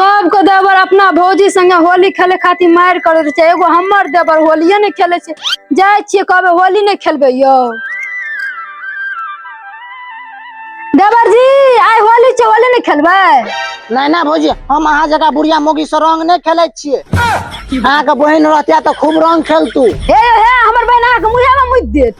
सबके देवर अपना भौजी संगे होली खेले खातिर मारि करैत छै, एगो हमर देवर होलिये नहि खेले छै। जाइ छियै कहबै होली नहि खेलबै यौ। देवर जी आइ होली छै, होली नहि खेलबै? नहीं ना भौजी, हम अहाँ जकाँ बुढ़िया मौगी से रंग नहीं खेले छियै। अहाँ के बहिन रहतिया तऽ खूब रंग खेलतू। हे हे, हमर बहिन अहाँके मुँहे में मुति देत।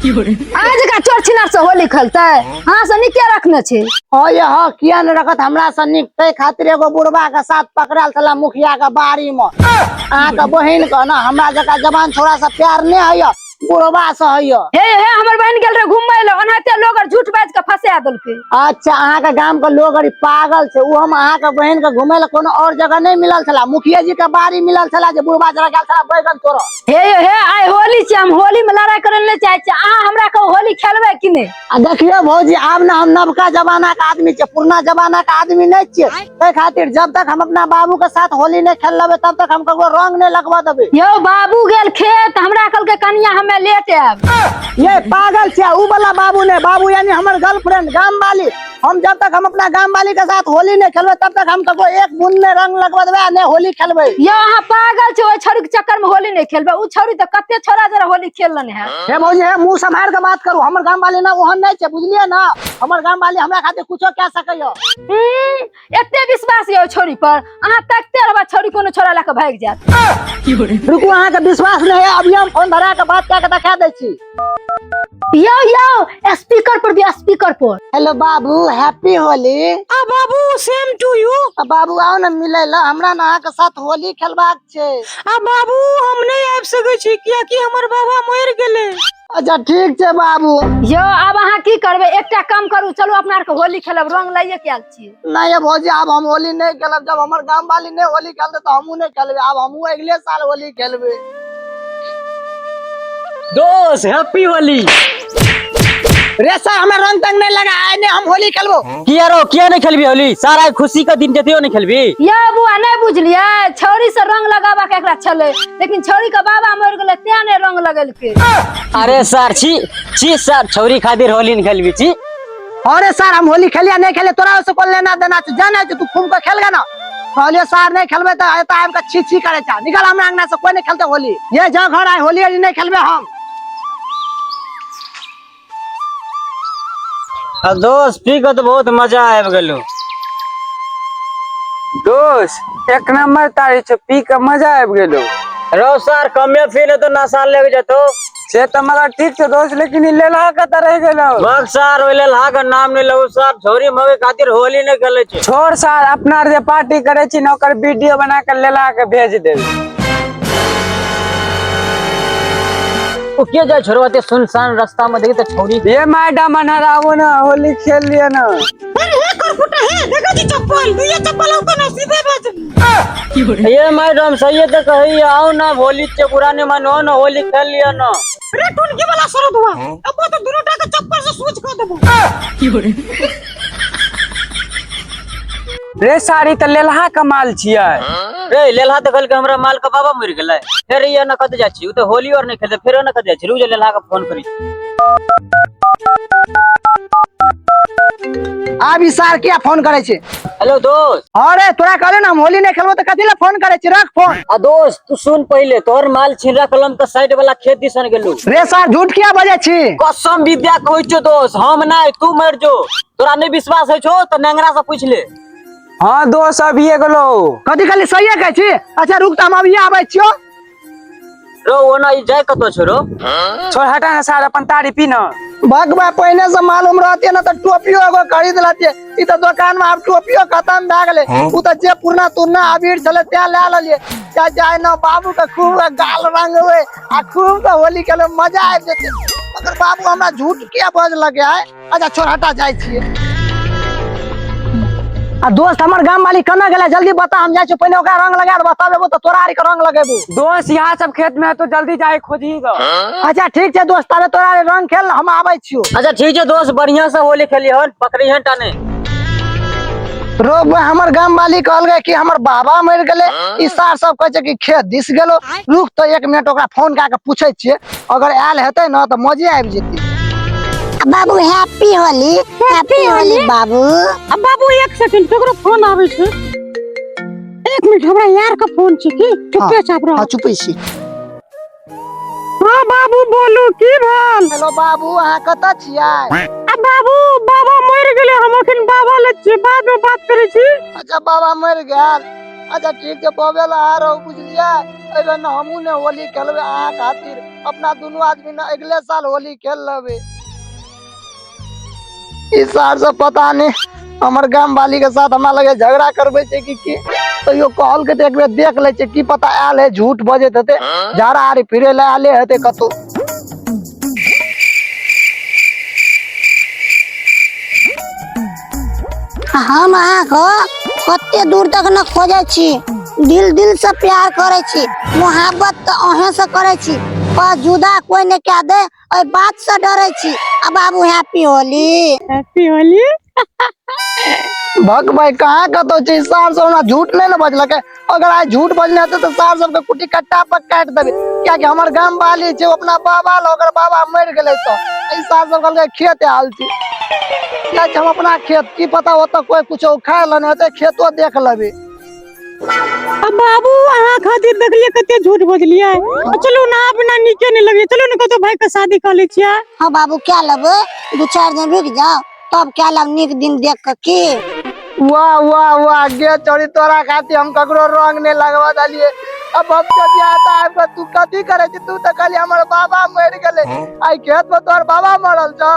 अहाँ जकाँ चोर छिनार से होली खेलतै? अहाँ से नीके रखने छै। हाँ ये हाँ, किया नहीं रखत हमरा से नीक? ताहि खातिर एगो बुढ़बा के साथ पकड़ायल छला मुखिया के बाड़ी में। अहाँ के बहिन के ना हमरा जकाँ जवान छोरा से प्यार नहीं होइया, बुढ़बा से होइया। हे हे, हमर बहिन गेल रहे घुमय लए, ओनाहिते लोग आर झूठ बाजि के फंसा देलकै। अच्छा, अहाँ के गाम के लोग आर पागल छै। ओ हम अहाँ के बहिन के घुमय लए कोनो और जगह नहीं मिलल छला, मुखिया जी के बाड़ी मिलल छला जे बुढ़बा जरा गेल छला बैगन तोड़ऽ। हे हे, आइ होली छै, हम होली में लड़ाई करे लए नहि चाहै छी। अहाँ हमरा कहू होली खेलबै कि नहि? आ देखियौ भौजी, आब ना हम नवका जमाना के आदमी छियै, पुरना जमाना के आदमी नहीं छियै। ताहि खातिर जब तक हम अपना बाबू के साथ होली नहीं खेल लेबै तब तक हम ककरो रंग नहीं लगवा देबै। यौ बाबू गेल खेत, हमरा कहलकै कनिया हमे लेट आयब। ये पागल छियै, उ वाला बाबू नहीं, बाबू यानी हमर गर्लफ्रेंड गाम वाली। हम जब तक हम अपना गाम वाली के साथ होली नहीं खेलबै तब तक हम ककरो एक बूंद नहीं रंग लगवा देबै आ नहीं होली खेलबै। यौ अहाँ पागल छी, ओहि छौड़ी के चक्कर में होली नहीं खेलबै। उ छौड़ी तऽ कते छौड़ा जरा होली खेललन है। हे भौजी, हे मुंह सम्हार के बात करू, हमर गाम वाली ना ओहन नहीं छै, बुझलियै ना? हमर गाम वाली हमरा खातिर कुछो कह सकैया। एते विश्वास यौ छौड़ी पर? अहाँ तकते रहबै, छौड़ी कोनो छौड़ा लए के भागि जायत। रुकू, अहाँ के विश्वास नहीं है, अभी हम फोन धरा के बात कह के देखा दै छी। यौ यौ, स्पीकर पर दियौ, स्पीकर पर। हेलो बाबू, हैप्पी होली। आ बाबू, सेम टू यू। आ बाबू आओ ना मिले ला, हमरा ना अहाँ के साथ होली खेलबाक छै। आ बाबू, हम नहीं आबि सकै छी कियाकि हमर बाबा मरि गेलै। अच्छा ठीक छै बाबू। यौ आब अहाँ की करबै, एकटा काम करू, चलू अपना आरके होली खेलब, रंग लइए के आयल छी। नहीं ये भौजी, आब हम होली नहीं खेलब। जब हमर गाम वाली नहीं होली खेलते तो हमहू नहीं खेलबे। आब हमहू अगले साल होली खेलबे। दोस्त हैप्पी होली। रे सर, हमें रंग तंग नहीं लगा आए, नहीं हम होली खेलबो। किया रो, किया नहीं खेलबी होली? सारा खुशी का दिन जतियो नहीं खेलबी? यौ बुआ नहीं बुझलियै, छौड़ी से रंग लगाबा के एकरा छलै, लेकिन छौड़ी के बाबा मरि गेलै तें नहीं रंग लगेलकै। अरे सर छी छी सर, छौरी खातिर होली नहीं खेलबी छी? अरे सर, हम होली खेलिया नहीं खेले तोरा से कोन लेना देना छै, जाने छै तू खूब के खेलगा ना। कहलिए सर नहीं खेलबे त एता आबि के छी छी करे छा, निकल हमरा अंगना से, कोई नहीं खेलते होली। ये जा घर आए, होली नहीं खेलबे हम। आ दोस्त पी के तो बहुत मजा आबि गेलो। दोस्त एक नंबर तारी छौ, पी के मजा आबि गेलो। रौ सर, कमे पी ले तो नशा लग जतो। से तऽ मगर ठीक छौ दोस्त, लेकिन ई लेलहा कतऽ रहि गेलौ? बग सर, ओहि लेलहा के नाम नहि लऊ सर, छौरी मगे खातिर होली नहि खेलै छै। छोड़ सर, अपना आर जे पार्टी करै छी ने ओकर वीडियो बना के लेलहा के भेज देबै। ओ के जाय छोड़वा ते सुनसान रास्ता में देखी त छौरी। ये मैडम अनहर आबो ना, होली खेल लिअ ना। अरे हे करपुटा हे, देखै छी चप्पल, दुइये चप्पल औतो ना सीधे भेज। ये मैडम सही तो कही, आओ ना होली के बुरा नहीं मानो ना, होली खेल लिया ना। रे टुनकी वाला सरदुआ, अब तो दुनू टा के चप्पल से सूझ क देबो। रे साड़ी त लेलहा कमाल छियै। रे लेलहा तो कहलकै हमरा माल के बाबा मरि गेलै, फेर ये न कत जाइ छी, उ तो होली और नहीं खेलते, फेरो न कत जाइ छी। रुक जा, लेलहा के फोन करी। आब ई सार किया फोन करे छै? हेलो दोस्त। अरे तोरा कहले ना हम होली नहीं खेलबो त कथी ला फोन करे छी, रख फोन। आ दोस्त तू सुन पहिले, तोहर माल छिनरा कलम के साइड वाला खेत दिसन गेलू। रे सार झूठ किया बजे छी? कसम विद्या कहै छौ दोस्त, हम नहीं तू मर जो, तोरा नहीं विश्वास होइ छौ त नेंगरा से पूछ ले। हाँ दोस्त अभिये गेलो। कथी कहली, सहिए कहै छी? अच्छा रुक त हम अभिये आबै छियौ। रो ओना ई जाय कतौ छौ रो? छोड़ हटा ना सार, अपन तारी पी ना। भगवा पहिने से मालूम रहते ना त टोपियो एगो खरीद लेते। ई त दुकान में आब टोपियो खत्म भए गेलै। उ त जे पुरना तुरना अबीर छलै तें लए लेलियै। चाहे जाय ना बाबू के खूब के गाल रंगबै आ खूब के होली खेलबै, मजा आबि जेतै। मगर बाबू हमरा झूठ किया बजलकै आइ? अच्छा छोड़ हटा, जाइ छियै। आ दोस्त हमर गाम वाली कना गेलै जल्दी बता, हम जाइ छियै पहिने ओकरा रंग लगा देबो तब एबो त तोरा आर के रंग लगेबो। दोस्त यहाँ सब खेत में है तो जल्दी जाए खोजही ग। अच्छा ठीक छै दोस्त, ताबे तोरा आर रंग खेल, हम आबै छियो। अच्छा ठीक छै दोस्त, बढ़िया से होली खेली हन, पकड़ी हन टाने। रो बा, हमर गाम वाली कहलकै कि हमर बाबा मरि गेलै, ई सार सब कहै छै कि खेत दिस गेलो। रुक त एक मिनट ओकरा फोन कए के पूछै छियै, अगर आयल हेतै न त मजे आबि जेतै। बाबू हैप्पी होली, हैप्पी होली बाबू। अब बाबू एक सेकंड, केकरो फोन आबै छै। मिनट, हमरा यार के फोन छी की चुपे चाप रह। हाँ, चुपै छी। हाँ बाबू, बोलू की भेल? हेलो बाबू, अहाँ कतऽ छियै? आ बाबू, बाबा मरि गेलै, हम अखन बाबा लग छियै, बाद में बात करै छी। अच्छा, बाबा मरि गेल। अच्छा ठीक छै, बाबे ला आ रहू, बुझलियै? एहि ने हमहूँ ने होली खेलबै अहाँ खातिर, अपना दुनू आदमी ने अगले साल होली खेल लेबै। ई साल से पता नहीं हमर गाम वाली के साथ हमरा लगे झगड़ा करबै छै कि की। तैयो कहल के तऽ एक बेर देख लै छै, की पता आयल है झूठ बजैत हेतै, झाड़ा आर फिरे लए आले हेतै कतौ। हम अहाँके कते दूर तक न खोजै छी, दिल दिल से प्यार करै छी, मोहब्बत तऽ अहें से करै छी, पर जुदा कोई ने कह दे ओहि बात से डरै छी। आ बाबू, हैप्पी होली। हैप्पी होली। भग भाई, कहाँ कतौ छै? सार सब हमरा झूठ नहीं ने बजलकै। अगर आइ झूठ बजने हेतै तऽ सार सबके कुटी कट्टा पर काटि देबै, कियाकि हमर गाम वाली छै, ओ अपना बाबा लग, ओकर बाबा मरि गेलै तऽ ई सार सब कहलकै खेत आयल छै। जाइ छी हम अपना खेत, की पता ओतऽ कोई कुछो उखाड़ि लेने हेतै, खेतो देख लेबै। आ बाबू, अहाँ खातिर देखलियै कते झूठ बजलियै। आ चलू ना, अपना नीके नहीं लगे, चलू ने कतौ भाई के शादी कर लै छियै। हाँ बाबू, क्या लेबै? 2-4 दिन रुकि जाओ, तब क्या लब, नीक दिन देख के की। वाह वाह वाह गे चोरी, तोरा खातिर हम ककरो रंग नहीं लगवा देलियै। अब हम जब आता आबि कऽ तू कथी करै छी? तू तऽ कहली हमर बाबा मरि गेलै, आइ खेत में तोहर बाबा मरल छौ।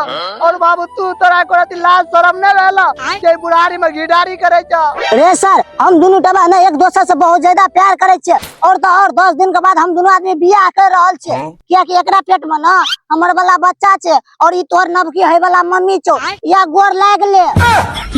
और बाबू, तू तोरा को लाज शरम नहीं भेल जे बुढ़ारी में घिढारी करै छौ? रे सर, हम दुनू टबा ने एक दोसर से बहुत ज्यादा प्यार करे छियै, और तो और 10 दिन के बाद हम दुनू आदमी बियाह कर रहल छियै, कियाकि एकरा पेट में ना हमर वाला बच्चा छै और ई तोहर नवकी है वाला मम्मी छौ। या गोर लाग ले।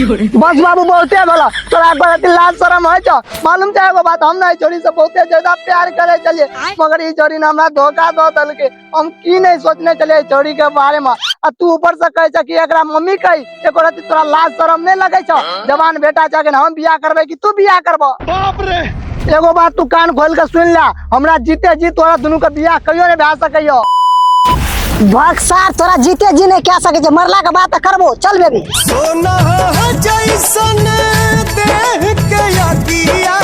बस बाबू, बहुते भेल। तोरा को लाज शरम होइ छौ? मालूम छै एगो बात? हम ने छोरी से बहुते ज्यादा प्यार करे छलियै, मगर ई छोरी ने हमरा धोखा दऽ देलकै। हम की नहीं सोचने छलियै छोरी के बारे में। आ तू ऊपर से कहै छ कि एकरा मम्मी कही। एको रत्ती तोरा लाज शरम नहीं लगै छौ? जवान बेटा छ, हम बियाह करबै कि तू बियाह करबो? बाप रे, एगो बात तू कान खोल के सुन ले, हमरा जीते जी तोरा दुनू के बियाह कहियो नहीं भए सकैयो। बक्सार, तोरा जीते जी नहीं कह सके छै, मरला के बाद तऽ करबो। चल बेबी। सोना जैसन देह के अगिया।